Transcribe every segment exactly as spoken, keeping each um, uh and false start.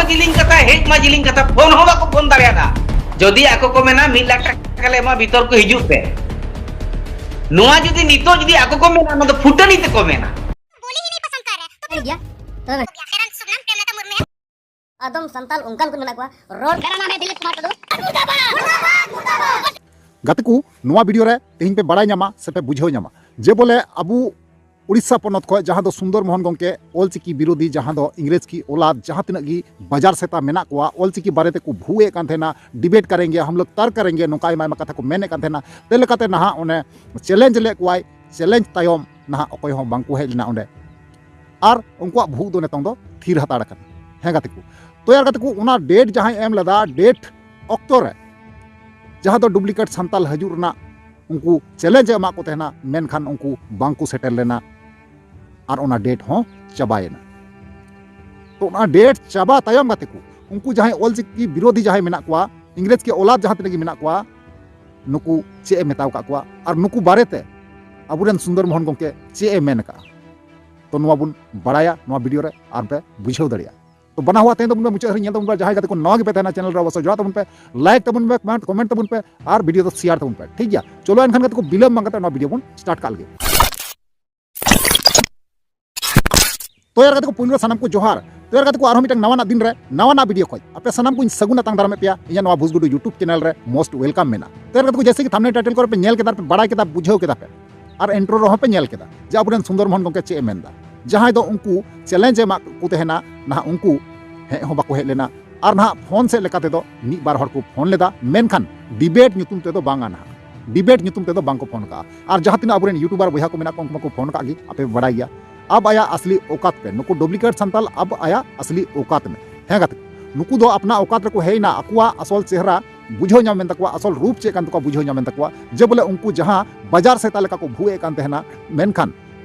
ᱡᱤᱞᱤᱧ ᱠᱟᱛᱷᱟ, ᱦᱮᱡ ᱢᱟ ᱡᱤᱞᱤᱧ ᱠᱟᱛᱷᱟ, ᱯᱷᱳᱱ ᱦᱚᱸ ᱵᱟᱠᱚ ᱯᱷᱳᱱ ᱫᱟᱲᱮᱭᱟᱫᱟ᱾ ᱡᱩᱫᱤ ᱟᱠᱚ ᱠᱚ ᱢᱮᱱᱟ ᱢᱤᱫ ᱞᱟᱠᱷ ᱴᱟᱠᱟ ᱞᱮ ᱮᱢᱟ, ᱵᱷᱤᱛᱚᱨ ᱠᱚ ᱦᱤᱡᱩᱜ ᱯᱮ, ᱱᱚᱣᱟ ᱡᱩᱫᱤ ᱱᱤᱛᱚᱜ ᱡᱩᱫᱤ ᱟᱠᱚ ᱠᱚ ᱢᱮᱱᱟ, ᱚᱱᱟ ᱫᱚ ᱯᱷᱩᱴᱟᱹᱱᱤ ᱛᱮᱠᱚ ᱢᱮᱱᱟ᱾ ᱴᱷᱤᱠ ᱜᱮᱭᱟ, ᱛᱚᱵᱮ ᱟᱫᱚᱢ ᱥᱟᱱᱛᱟᱞ ᱚᱱᱠᱟᱱ ᱠᱚ ᱢᱮᱱᱟᱜ ᱠᱚᱣᱟ, ᱨᱚᱲ᱾ ᱜᱟᱛᱮ ᱠᱚ, ᱱᱚᱣᱟ ᱵᱷᱤᱰᱤᱭᱳ ᱨᱮ ᱛᱮᱦᱮᱧ ᱯᱮ ᱵᱟᱲᱟᱭ ᱧᱟᱢᱟ ᱥᱮ ᱯᱮ ᱵᱩᱡᱷᱟᱹᱣ ᱧᱟᱢᱟ ᱡᱮ ᱵᱚᱞᱮ ᱟᱵᱚ ᱩᱲᱤᱥᱥᱟ ᱯᱚᱱᱚᱛ ᱠᱷᱚᱱ, ᱡᱟᱦᱟᱸ ᱫᱚ ᱥᱩᱱᱫᱚᱨ ᱢᱳᱦᱚᱱ ᱜᱚᱢᱠᱮ ᱚᱞᱪᱤᱠᱤ ᱵᱤᱨᱳᱫᱷᱤ, ᱡᱟᱦᱟᱸ ᱫᱚ ᱤᱝᱨᱮᱡᱽ ᱠᱤ ᱚᱞᱟᱫ, ᱡᱟᱦᱟᱸ ᱛᱤᱱᱟᱹᱜ ᱜᱮ ᱵᱟᱡᱟᱨ ᱥᱮᱛᱟ ᱢᱮᱱᱟᱜ ᱠᱚᱣᱟ, ᱚᱞᱪᱤᱠᱤ ᱵᱟᱨᱮ ᱛᱮᱠᱚ ᱵᱷᱩ ᱮᱫ ᱠᱟᱱ ᱛᱟᱦᱮᱱᱟ, ᱰᱤᱵᱮᱴ ᱠᱟᱨᱮᱝᱜᱮ ᱦᱟᱢ ᱞᱳᱜ ᱛᱟᱨᱠ ᱠᱟᱨᱮᱝᱜᱮ, ᱱᱚᱝᱠᱟ ᱟᱭᱢᱟ ᱟᱭᱢᱟ ᱠᱟᱛᱷᱟ ᱠᱚ ᱢᱮᱱᱮᱫ ᱠᱟᱱ ᱛᱟᱦᱮᱱᱟ᱾ ᱛᱮ ᱞᱮᱠᱟᱛᱮ ᱱᱟᱦᱟᱜ ᱚᱱᱮ ᱪᱮᱞᱮᱧᱡᱽ ᱞᱮᱫ ᱠᱚᱣᱟᱭ᱾ ᱪᱮᱞᱮᱧᱡᱽ ᱛᱟᱭᱚᱢ ᱱᱟᱦᱟᱜ ᱚᱠᱚᱭ ᱦᱚᱸ ᱵᱟᱝ ᱠᱚ ᱦᱮᱡ ᱞᱮᱱᱟ ᱚᱸᱰᱮ᱾ ᱟᱨ ᱩᱱᱠᱩᱣᱟᱜ ᱵᱷᱩ ᱫᱚ ᱱᱤᱛᱚᱝ ᱫᱚ ᱛᱷᱤᱨ ᱦᱟᱛᱟᱲ ᱟᱠᱟᱱᱟ᱾ ᱦᱮᱸ ᱜᱟᱛᱮ ᱠᱚ, ᱛᱚ ᱭᱟᱨ ᱜᱟᱛᱮ ᱠᱚ, ᱚᱱᱟ ᱰᱮᱴ ᱡᱟᱦᱟᱸᱭ ᱮᱢ ᱞᱮᱫᱟ, ᱰᱮᱴ ᱚᱠᱛᱚ ᱨᱮ ᱡᱟᱦᱟᱸ ᱫᱚ ᱰᱩᱯᱞᱤᱠᱮᱴ ᱥᱟᱱᱛᱟᱞ ᱦᱤᱡᱩᱜ ᱨᱮᱱᱟᱜ ᱩᱱᱠᱩ ᱪᱮᱞᱮᱧᱡᱽ ᱮ ᱮᱢᱟᱜ ᱠᱚ ᱛᱟᱦᱮᱱᱟ, ᱢᱮᱱᱠᱷᱟᱱ ᱩᱱᱠᱩ ᱵᱟᱝ ᱠᱚ ᱥᱮᱴᱮᱨ ᱞᱮᱱᱟ᱾ ᱟᱨ ᱚᱱᱟ ᱰᱮᱴ ᱦᱚᱸ ᱪᱟᱵᱟᱭᱮᱱᱟ᱾ ᱛᱚ ᱚᱱᱟ ᱰᱮᱴ ᱪᱟᱵᱟ ᱛᱟᱭᱚᱢ ᱜᱟᱛᱮ ᱠᱚ, ᱩᱱᱠᱩ ᱡᱟᱦᱟᱸᱭ ᱚᱞᱪᱤᱠᱤ ᱵᱤᱨᱳᱫᱷᱤ ᱡᱟᱦᱟᱸᱭ ᱢᱮᱱᱟᱜ ᱠᱚᱣᱟ, ᱤᱝᱨᱮᱡᱽ ᱠᱤ ᱚᱞᱟᱫ ᱡᱟᱦᱟᱸ ᱛᱤᱱᱟᱹᱜ ᱜᱮ ᱢᱮᱱᱟᱜ ᱠᱚᱣᱟ, ᱱᱩᱠᱩ ᱪᱮᱫ ᱮ ᱢᱮᱛᱟᱣ ᱟᱠᱟᱫ ᱠᱚᱣᱟ ᱟᱨ ᱱᱩᱠᱩ ᱵᱟᱨᱮᱛᱮ ᱟᱵᱚᱨᱮᱱ ᱥᱩᱱᱫᱚᱨ ᱢᱳᱦᱚᱱ ᱜᱚᱢᱠᱮ ᱪᱮᱫ ᱮ ᱢᱮᱱ ᱟᱠᱟᱫᱼᱟ, ᱛᱚ ᱱᱚᱣᱟ ᱵᱚᱱ ᱵᱟᱲᱟᱭᱟ ᱱᱚᱣᱟ ᱵᱷᱤᱰᱤᱭᱳ ᱨᱮ ᱟᱨ ᱯᱮ ᱵᱩᱡᱷᱟᱹᱣ ᱫᱟᱲᱮᱭᱟᱜᱼᱟ᱾ ᱛᱚ ᱵᱟᱱᱟ ᱦᱚᱲ ᱛᱮᱦᱮᱧ ᱫᱚ ᱵᱚᱱ ᱯᱮ ᱢᱩᱪᱟᱹᱫ ᱦᱟᱹᱨᱤᱡ ᱧᱮᱞ ᱛᱟᱵᱚᱱ ᱯᱮ᱾ ᱡᱟᱦᱟᱸᱭ ᱜᱟᱛᱮ ᱠᱚ ᱱᱟᱣᱟ ᱜᱮᱯᱮ ᱛᱟᱦᱮᱱᱟ ᱪᱮᱱᱮᱞ ᱨᱮ, ᱚᱵᱚᱥᱥᱳᱭ ᱡᱚᱲᱟᱣ ᱛᱟᱵᱚᱱ ᱯᱮ, ᱞᱟᱭᱤᱠ ᱛᱟᱵᱚᱱ ᱯᱮ, ᱠᱚᱢᱮᱱᱴ ᱛᱟᱵᱚᱱ ᱯᱮ ᱟᱨ ᱵᱷᱤᱰᱤᱭᱳ ᱫᱚ ᱥᱮᱭᱟᱨ ᱛᱟᱵᱚᱱ ᱯᱮ, ᱴᱷᱤᱠ ᱜᱮᱭᱟ? ᱪᱚᱞᱚ ᱮᱱᱠᱷᱟᱱ ᱜᱟᱛᱮ ᱠᱚ, ᱵᱤᱞᱚᱢ ᱵᱟᱝ ᱠᱟᱛᱮ ᱱᱚᱣᱟ ᱵᱷᱤᱰᱤᱭᱳ ᱵᱚᱱ ᱥᱴᱟᱨᱴ ᱠᱟᱜ ᱞᱮᱜᱮ᱾ ᱛᱚ ᱭᱟᱨ ᱜᱟᱛᱮ ᱠᱚ, ᱯᱩᱭᱞᱩ ᱨᱮ ᱥᱟᱱᱟᱢ ᱠᱚ ᱡᱚᱦᱟᱨ᱾ ᱛᱚ ᱭᱟᱨ ᱜᱟᱛᱮ ᱠᱚ, ᱟᱨᱦᱚᱸ ᱢᱤᱫᱴᱟᱝ ᱱᱟᱣᱟᱱᱟᱜ ᱫᱤᱱ ᱨᱮ ᱱᱟᱣᱟᱱᱟᱜ ᱵᱷᱤᱰᱤᱭᱳ ᱠᱷᱚᱡ ᱟᱯᱮ ᱥᱟᱱᱟᱢ ᱠᱚᱧ ᱥᱟᱹᱜᱩᱱ ᱟᱛᱟᱝ ᱫᱟᱨᱟᱢᱮᱫ ᱯᱮᱭᱟ᱾ ᱤᱧᱟᱹᱜ ᱱᱚᱣᱟ ᱵᱷᱩᱥᱜᱩᱰᱩ YouTube ᱪᱮᱱᱮᱞ ᱨᱮ most welcome ᱢᱮᱱᱟᱜᱼᱟ᱾ ᱛᱚ ᱭᱟᱨ ᱜᱟᱛᱮ ᱠᱚ, ᱡᱮᱭᱥᱮ ᱠᱤ ᱛᱷᱟᱢᱵᱱᱮᱞ ᱴᱟᱭᱴᱮᱞ ᱠᱚᱨᱮ ᱯᱮ ᱧᱮᱞ ᱠᱮᱫᱟ, ᱯᱮ ᱵᱟᱲᱟᱭ ᱠᱮᱫᱟ, ᱵᱩᱡᱷᱟᱹᱣ ᱠᱮᱫᱟ ᱯᱮ, ᱟᱨ ᱤᱱᱴᱨᱳ ᱨᱮᱦᱚᱸ ᱯᱮ ᱧᱮᱞ ᱠᱮᱫᱟ ᱡᱮ ᱟᱵᱚᱨᱮᱱ ᱥᱩᱱᱫᱚᱨ ᱢᱳᱦᱚᱱ ᱜᱚᱢᱠᱮ ᱪᱮᱫ ᱮ ᱢᱮᱱᱫᱟ᱾ ᱡᱟᱦᱟᱸᱭ ᱫᱚ ᱩᱱᱠᱩ ᱪᱮᱞᱮᱧᱡᱽ ᱮ ᱮᱢᱟᱜ ᱠᱚ ᱛᱟᱦᱮᱱᱟ, ᱱᱟᱦᱟᱜ ᱩᱱᱠᱩ ᱦᱮᱡ ᱦᱚᱸ ᱵᱟᱠᱚ ᱦᱮᱡ ᱞᱮᱱᱟ᱾ ᱟᱨ ᱱᱟᱦᱟᱜ ᱯᱷᱳᱱ ᱥᱮᱫ ᱞᱮᱠᱟ ᱛᱮᱫᱚ ᱢᱤᱫ ᱵᱟᱨ ᱦᱚᱲ ᱠᱚ ᱯᱷᱳᱱ ᱞᱮᱫᱟ, ᱢᱮᱱᱠᱷᱟᱱ ᱰᱤᱵᱮᱴ ᱧᱩᱛᱩᱢ ᱛᱮᱫᱚ ᱵᱟᱝᱟ ᱱᱟᱦᱟᱜ᱾ ᱰᱤᱵᱮᱴ ᱧᱩᱛᱩᱢ ᱛᱮᱫᱚ ᱵᱟᱝ ᱠᱚ ᱯᱷᱳᱱ ᱠᱟᱜᱼᱟ᱾ ᱟᱨ ᱡᱟᱦᱟᱸ ᱛᱤᱱᱟᱹᱜ ᱟᱵᱚᱨᱮᱱ ᱭᱩᱴᱩᱵᱟᱨ ᱵᱚᱭᱦᱟ ᱠᱚ ᱢᱮᱱᱟᱜ ᱠᱚᱣᱟ, ᱩᱱᱠᱩ ᱢᱟᱠᱚ ᱯᱷᱳᱱ ᱠᱟᱜ ᱜᱮ, ᱟᱯᱮ ᱯᱮ ᱵᱟᱲᱟᱭ ᱜᱮᱭᱟ᱾ ᱟᱵ ᱟᱭᱟ ᱟᱥᱞᱤ ᱚᱠᱟᱛ ᱯᱮ, ᱱᱩᱠᱩ ᱰᱩᱯᱞᱤᱠᱮᱴ ᱥᱟᱱᱛᱟᱞ ᱟᱵ ᱟᱭᱟ ᱟᱥᱞᱤ ᱚᱠᱟᱛ ᱢᱮ᱾ ᱦᱮᱸ ᱜᱟᱛᱮ, ᱱᱩᱠᱩ ᱫᱚ ᱟᱯᱱᱟ ᱚᱠᱟᱛ ᱨᱮᱠᱚ ᱦᱮᱡ ᱮᱱᱟ, ᱟᱠᱚᱣᱟᱜ ᱟᱥᱚᱞ ᱪᱮᱦᱨᱟ ᱵᱩᱡᱷᱟᱹᱣ ᱧᱟᱢ ᱮᱱ ᱛᱟᱠᱚᱣᱟ, ᱟᱥᱚᱞ ᱨᱩᱯ ᱪᱮᱫ ᱠᱟᱱ ᱛᱟᱠᱚᱣᱟ ᱵᱩᱡᱷᱟᱹᱣ ᱧᱟᱢ ᱮᱱ ᱛᱟᱠᱚᱣᱟ, ᱡᱮ ᱵᱚᱞᱮ ᱩᱱᱠᱩ ᱡᱟᱦᱟᱸ ᱵᱟᱡᱟᱨ ᱥᱮᱛᱟ ᱞᱮᱠᱟ ᱠᱚ ᱵᱷᱩ ᱮᱫ ᱠᱟᱱ ᱛᱟᱦᱮᱱᱟ, ᱢᱮᱱᱠᱷᱟᱱ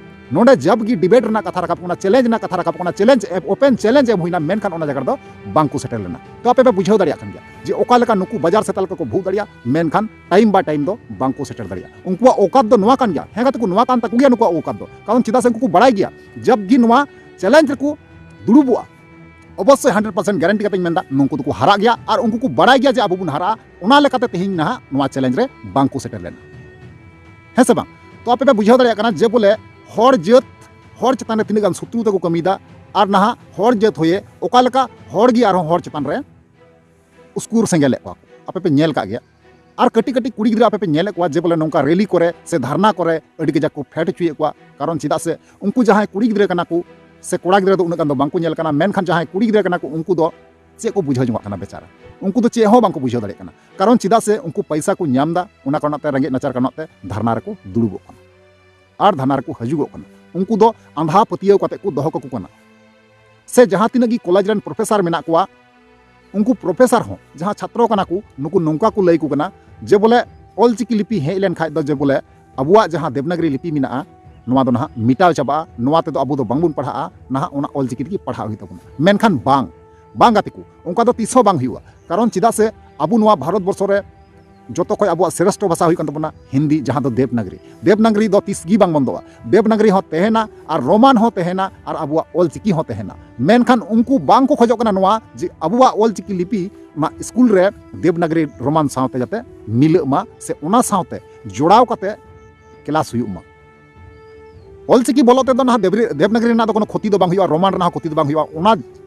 ᱱᱚᱰᱮ ᱡᱟᱵ ᱜᱮ ᱰᱤᱵᱮᱴ ᱨᱮᱱᱟᱜ ᱠᱟᱛᱷᱟ ᱨᱟᱠᱟᱵ ᱠᱟᱱᱟ, ᱪᱮᱞᱮᱧᱡᱽ ᱨᱮᱱᱟᱜ ᱠᱟᱛᱷᱟ ᱨᱟᱠᱟᱵ ᱠᱟᱱᱟ, ᱪᱮᱞᱮᱧᱡᱽ, ᱳᱯᱮᱱ ᱪᱮᱞᱮᱧᱡᱽ ᱮᱢ ᱦᱩᱭᱱᱟ, ᱢᱮᱱᱠᱷᱟᱱ ᱚᱱᱟ ᱡᱟᱭᱜᱟ ᱨᱮᱫᱚ ᱵᱟᱝ ᱠᱚ ᱥᱮᱴᱮᱨ ᱞᱮᱱᱟ᱾ ᱛᱚ ᱟᱯᱮ ᱯᱮ ᱵᱩᱡᱷᱟᱹᱣ ᱫᱟᱲᱮᱭᱟᱜ ᱠᱟᱱ ᱜᱮᱭᱟ ᱡᱮ ᱚᱠᱟ ᱞᱮᱠᱟ ᱱᱩᱠᱩ ᱵᱟᱡᱟᱨ ᱥᱮᱛᱟ ᱞᱮᱠᱟ ᱠᱚ ᱵᱷᱩ ᱫᱟᱲᱮᱭᱟᱜᱼᱟ, ᱢᱮᱱᱠᱷᱟᱱ ᱴᱟᱭᱤᱢ ᱵᱟ ᱴᱟᱭᱤᱢ ᱫᱚ ᱵᱟᱝ ᱠᱚ ᱥᱮᱴᱮᱨ ᱫᱟᱲᱮᱭᱟᱜᱼᱟ᱾ ᱩᱱᱠᱩᱣᱟᱜ ᱚᱠᱟᱛ ᱫᱚ ᱱᱚᱣᱟ ᱠᱟᱱ ᱜᱮᱭᱟ, ᱦᱮᱸ ᱜᱟᱛᱮ ᱠᱚ, ᱱᱚᱣᱟ ᱠᱟᱱ ᱛᱟᱠᱚ ᱜᱮᱭᱟ ᱱᱩᱠᱩᱣᱟᱜ ᱚᱠᱟᱛ ᱫᱚ᱾ ᱠᱟᱨᱚᱱ ᱪᱮᱫᱟᱜ ᱥᱮ ᱩᱱᱠᱩ ᱠᱚ ᱵᱟᱲᱟᱭ ᱜᱮᱭᱟ, ᱡᱟᱵ ᱜᱮ ᱱᱚᱣᱟ ᱪᱮᱞᱮᱧᱡᱽ ᱨᱮᱠᱚ ᱫᱩᱲᱩᱵᱚᱜᱼᱟ, ᱚᱵᱚᱥᱥᱳᱭ ᱦᱟᱱᱰᱨᱮᱰ ᱯᱟᱨᱥᱮᱱᱴ ᱜᱮᱨᱮᱱᱴᱤ ᱠᱟᱛᱮᱧ ᱢᱮᱱᱫᱟ, ᱱᱩᱠᱩ ᱫᱚᱠᱚ ᱦᱟᱨᱟᱜ ᱜᱮᱭᱟ ᱟᱨ ᱩᱱᱠᱩ ᱠᱚ ᱵᱟᱲᱟᱭ ᱜᱮᱭᱟ ᱡᱮ ᱟᱵᱚ ᱵᱚᱱ ᱦᱟᱨᱟᱜᱼᱟ᱾ ᱚᱱᱟ ᱞᱮᱠᱟᱛᱮ ᱛᱮᱦᱮᱧ ᱱᱟᱦᱟᱜ ᱱᱚᱣᱟ ᱪᱮᱞᱮᱧᱡᱽ ᱨᱮ ᱵᱟᱝ ᱠᱚ ᱥᱮᱴᱮᱨ ᱞᱮᱱᱟ, ᱦᱮᱸ ᱥᱮ ᱵᱟᱝ? ᱛᱚ ᱟᱯᱮ ᱯᱮ ᱵᱩᱡᱷᱟᱹᱣ ᱫᱟᱲᱮᱭᱟᱜ ᱠᱟᱱᱟ ᱡᱮ ᱵᱚᱞᱮ ᱦᱚᱲ ᱡᱟᱹᱛ ᱦᱚᱲ ᱪᱮᱛᱟᱱ ᱨᱮ ᱛᱤᱱᱟᱹᱜ ᱜᱟᱱ ᱥᱚᱛᱨᱩᱛᱟ ᱠᱚ ᱠᱟᱹᱢᱤᱭᱮᱫᱟ, ᱟᱨ ᱱᱟᱦᱟᱜ ᱦᱚᱲ ᱡᱟᱹᱛ ᱦᱚᱭᱮ ᱚᱠᱟ ᱞᱮᱠᱟ ᱦᱚᱲ ᱜᱮ ᱟᱨᱦᱚᱸ ᱦᱚᱲ ᱪᱮᱛᱟᱱ ᱨᱮ ᱩᱥᱠᱩᱨ ᱥᱮᱸᱜᱮᱞᱮᱫ ᱠᱚᱣᱟ ᱠᱚ᱾ ᱟᱯᱮ ᱯᱮ ᱧᱮᱞ ᱠᱟᱜ ᱜᱮᱭᱟ᱾ ᱟᱨ ᱠᱟᱹᱴᱤᱡ ᱠᱟᱹᱴᱤᱡ ᱠᱩᱲᱤ ᱜᱤᱫᱽᱨᱟᱹ ᱟᱯᱮ ᱯᱮ ᱧᱮᱞᱮᱫ ᱠᱚᱣᱟ ᱡᱮ ᱵᱚᱞᱮ ᱱᱚᱝᱠᱟ ᱨᱮᱞᱤ ᱠᱚᱨᱮ ᱥᱮ ᱫᱷᱟᱨᱱᱟ ᱠᱚᱨᱮ ᱟᱹᱰᱤ ᱠᱟᱡᱟᱠ ᱠᱚ ᱯᱷᱮᱰ ᱦᱚᱪᱚᱭᱮᱫ ᱠᱚᱣᱟ᱾ ᱠᱟᱨᱚᱱ ᱪᱮᱫᱟᱜ ᱥᱮ ᱩᱱᱠᱩ ᱡᱟᱦᱟᱸᱭ ᱠᱩᱲᱤ ᱜᱤᱫᱽᱨᱟᱹ ᱠᱟᱱᱟ ᱠᱚ, ᱥᱮ ᱠᱚᱲᱟ ᱜᱤᱫᱽᱨᱟᱹ ᱫᱚ ᱩᱱᱟᱹᱜ ᱜᱟᱱ ᱫᱚ ᱵᱟᱝ ᱠᱚ ᱧᱮᱞ ᱠᱟᱱᱟ, ᱢᱮᱱᱠᱷᱟᱱ ᱡᱟᱦᱟᱸᱭ ᱠᱩᱲᱤ ᱜᱤᱫᱽᱨᱟᱹ ᱠᱟᱱᱟ ᱠᱚ ᱩᱱᱠᱩ ᱫᱚ ᱪᱮᱫ ᱠᱚ ᱵᱩᱡᱷᱟᱹᱣ ᱡᱚᱝᱟᱜ ᱠᱟᱱᱟ ᱵᱮᱪᱟᱨᱟ? ᱩᱱᱠᱩ ᱫᱚ ᱪᱮᱫ ᱦᱚᱸ ᱵᱟᱝ ᱠᱚ ᱵᱩᱡᱷᱟᱹᱣ ᱫᱟᱲᱮᱭᱟᱜ ᱠᱟᱱᱟ᱾ ᱠᱟᱨᱚᱱ ᱪᱮᱫᱟᱜ ᱥᱮ ᱩᱱᱠᱩ ᱯᱚᱭᱥᱟ ᱠᱚ ᱧᱟᱢ ᱮᱫᱟ, ᱚᱱᱟ ᱠᱟᱨᱚᱱ ᱛᱮ ᱨᱮᱸᱜᱮᱡ ᱱᱟᱪᱟᱨ ᱠᱟᱨᱚᱱ ᱛᱮ ᱫᱷᱟᱨᱱᱟ ᱨᱮᱠᱚ ᱫᱩᱲᱩᱵᱚᱜ ᱠᱟᱱᱟ ᱟᱨ ᱫᱷᱟᱨᱱᱟ ᱨᱮᱠᱚ ᱦᱤᱡᱩᱜᱚᱜ ᱠᱟᱱᱟ᱾ ᱩᱱᱠᱩ ᱫᱚ ᱟᱸᱫᱷᱟ ᱯᱟᱹᱛᱭᱟᱹᱣ ᱠᱟᱛᱮ ᱠᱚ ᱫᱚᱦᱚ ᱠᱟᱠᱚ ᱠᱟᱱᱟ᱾ ᱥᱮ ᱡᱟᱦᱟᱸ ᱛᱤᱱᱟᱹᱜ ᱜᱮ ᱠᱚᱞᱮᱡᱽ ᱨᱮᱱ ᱯᱨᱚᱯᱷᱮᱥᱟᱨ ᱢᱮᱱᱟᱜ ᱠᱚᱣᱟ, ᱩᱱᱠᱩ ᱯᱨᱚᱯᱷᱮᱥᱟᱨ ᱦᱚᱸ ᱡᱟᱦᱟᱸ ᱪᱷᱟᱛᱨᱚ ᱠᱟᱱᱟ ᱠᱚ, ᱱᱩᱠᱩ ᱱᱚᱝᱠᱟ ᱠᱚ ᱞᱟᱹᱭ ᱟᱠᱚ ᱠᱟᱱᱟ ᱡᱮ ᱵᱚᱞᱮ ᱚᱞᱪᱤᱠᱤ ᱞᱤᱯᱤ ᱦᱮᱡ ᱞᱮᱱ ᱠᱷᱟᱡ ᱫᱚ ᱡᱮ ᱵᱚᱞᱮ ᱟᱵᱚᱣᱟᱜ ᱡᱟᱦᱟᱸ ᱫᱮᱵᱽᱱᱟᱜᱽᱨᱤ ᱞᱤᱯᱤ ᱢᱮᱱᱟᱜᱼᱟ, ᱱᱚᱣᱟ ᱫᱚ ᱱᱟᱦᱟᱜ ᱢᱮᱴᱟᱣ ᱪᱟᱵᱟᱜᱼᱟ, ᱱᱚᱣᱟ ᱛᱮᱫᱚ ᱟᱵᱚ ᱫᱚ ᱵᱟᱝᱵᱚᱱ ᱯᱟᱲᱦᱟᱜᱼᱟ, ᱱᱟᱦᱟᱜ ᱚᱱᱟ ᱚᱞᱪᱤᱠᱤ ᱛᱮᱜᱮ ᱯᱟᱲᱦᱟᱜ ᱦᱩᱭᱩᱜ ᱛᱟᱵᱚᱱᱟ᱾ ᱢᱮᱱᱠᱷᱟᱱ ᱵᱟᱝ, ᱵᱟᱝ ᱜᱟᱛᱮ ᱠᱚ, ᱚᱱᱠᱟ ᱫᱚ ᱛᱤᱥ ᱦᱚᱸ ᱵᱟᱝ ᱦᱩᱭᱩᱜᱼᱟ᱾ ᱠᱟᱨᱚᱱ ᱪᱮᱫᱟᱜ ᱥᱮ ᱟᱵᱚ ᱱᱚᱣᱟ ᱵᱷᱟᱨᱚᱛ ᱵᱚᱨᱥᱚ ᱨᱮ ᱡᱚᱛᱚ ᱠᱷᱚᱡ ᱟᱵᱚᱣᱟᱜ ᱥᱨᱮᱥᱴᱷᱚ ᱵᱷᱟᱥᱟ ᱦᱩᱭᱩᱜ ᱠᱟᱱ ᱛᱟᱵᱚᱱᱟ ᱦᱤᱱᱫᱤ, ᱡᱟᱦᱟᱸ ᱫᱚ ᱫᱮᱵᱽᱱᱟᱜᱽᱨᱤ᱾ ᱫᱮᱵᱽᱱᱟᱜᱽᱨᱤ ᱫᱚ ᱛᱤᱥ ᱜᱮ ᱵᱟᱝ ᱵᱚᱱᱫᱚᱜᱼᱟ᱾ ᱫᱮᱵᱽᱱᱟᱜᱽᱨᱤ ᱦᱚᱸ ᱛᱟᱦᱮᱱᱟ ᱟᱨ ᱨᱳᱢᱟᱱ ᱦᱚᱸ ᱛᱟᱦᱮᱱᱟ ᱟᱨ ᱟᱵᱚᱣᱟᱜ ᱚᱞᱪᱤᱠᱤ ᱦᱚᱸ ᱛᱟᱦᱮᱱᱟ᱾ ᱢᱮᱱᱠᱷᱟᱱ ᱩᱱᱠᱩ ᱵᱟᱝ ᱠᱚ ᱠᱷᱚᱡᱚᱜ ᱠᱟᱱᱟ ᱱᱚᱣᱟ ᱡᱮ ᱟᱵᱚᱣᱟᱜ ᱚᱞᱪᱤᱠᱤ ᱞᱤᱯᱤ ᱚᱱᱟ ᱥᱠᱩᱞ ᱨᱮ ᱫᱮᱵᱽᱱᱟᱜᱽᱨᱤ ᱨᱳᱢᱟᱱ ᱥᱟᱶᱛᱮ ᱡᱟᱛᱮ ᱢᱤᱞᱟᱹᱜ ᱢᱟ ᱥᱮ ᱚᱱᱟ ᱥᱟᱶᱛᱮ ᱡᱚᱲᱟᱣ ᱠᱟᱛᱮ ᱠᱞᱟᱥ ᱦᱩᱭᱩᱜ ᱢᱟ᱾ ᱚᱞᱪᱤᱠᱤ ᱵᱚᱞᱚ ᱛᱮᱫᱚ ᱱᱟᱦᱟᱜ ᱫᱮᱵᱽᱨᱤ-, ᱫᱮᱵᱽᱱᱟᱜᱽᱨᱤ ᱨᱮᱱᱟᱜ ᱫᱚ ᱠᱳᱱᱳ ᱠᱷᱚᱛᱤ ᱫᱚ ᱵᱟᱝ ᱦᱩᱭᱩᱜᱼᱟ, ᱨᱳᱢᱟᱱ ᱨᱮᱱᱟᱜ ᱦᱚᱸ ᱠᱷᱚᱛᱤ ᱫᱚ ᱵᱟᱝ ᱦᱩᱭᱩᱜᱼᱟ᱾ ᱚᱱᱟ,